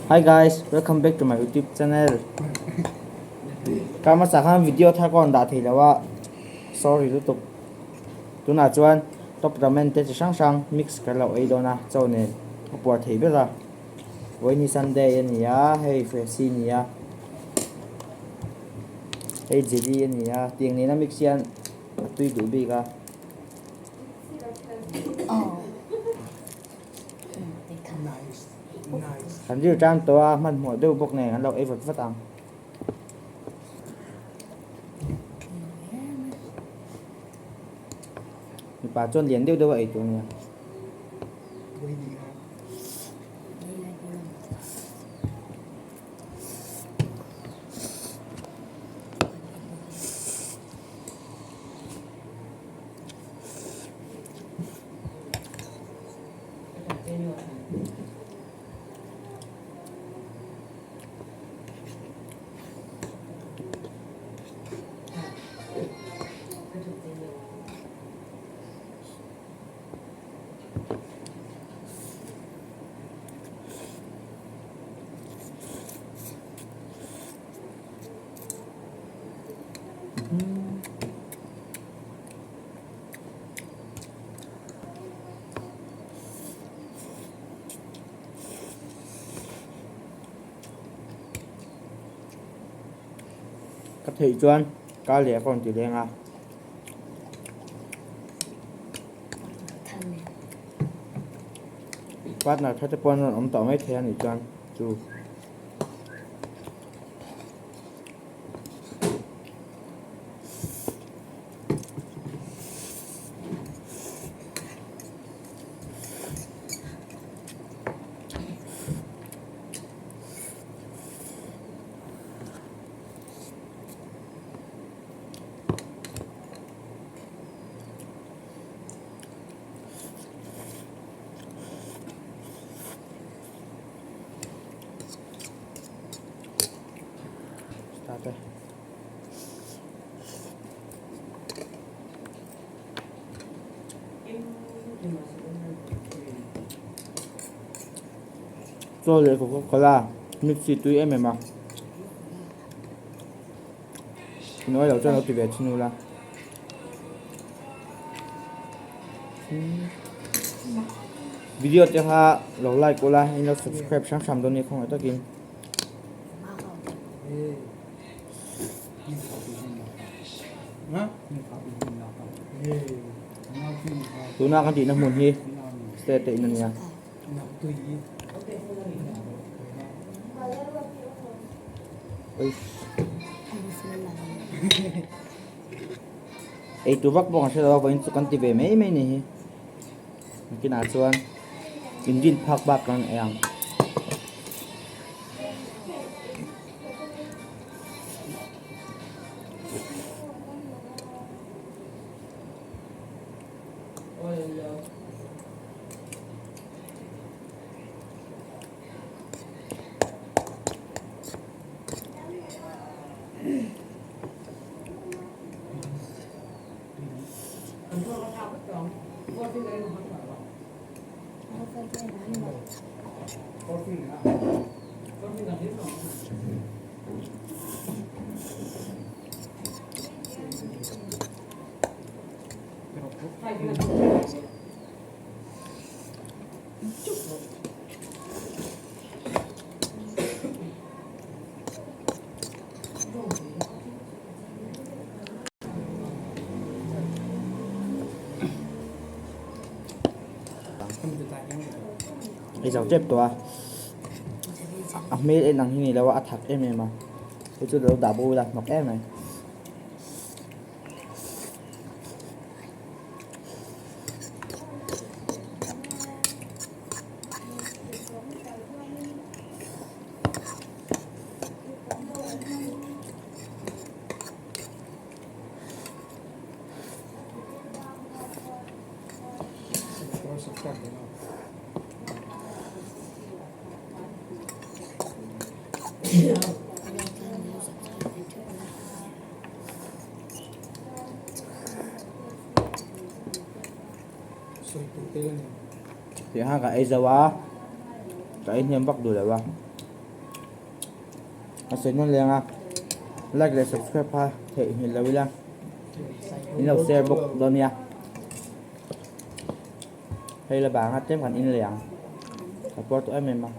Hi guys, welcome back to my YouTube channel. Kar hmasa khan video thar ka rawn dah thei lo a, sorry lutuk. Tunah chuan top ramen te chi hrang hrang mix ka lo ei dawn a, chaw nen a puar thei ber a. Vawiini Sunday a ni a, hei Fresi a ni a, hei Jelly a ni a, tiang nena mix hian a tui duh bik a. Kan zir tan tawh a, hmanhmawh deuh bawk nen an lo ei vat vat ang. Mipa chuan lian deuh deuh a ei tur a nia. Ka theih chuan kar leh ka rawn ti leng a. Partner kha te pawh an rawn awm tawh mai thei a nih chuan chu. Start e. Chaw leh coca cola mix hi tui em em a hnuai lo chuan lo ti ve thin ula video te kha lo like ula in lo subscribe hrang hrang dawn nia khawngaih takin. Tuna kan tihna hmun hi state te in a nia. Ei tur vak pawh kan hre lo a vawiin chu kan ti ve mai mai a ni hi. Nakinah chuan inrin phak bak kan ei ang. Ei zo tep tawh a a hmel en ang hi ni lo a a thak em em a hei chu lo dah bo ila hnawk em mai. Tih khan ka ei zo a ka ei hnem vak duh lo a. A sawi nawn leng a, like leh subscribe kha theihnghilh lo ila, in lo share bawk dawn nia. Hei la banga tlem kan in leh ang, ka puar tawh em em a.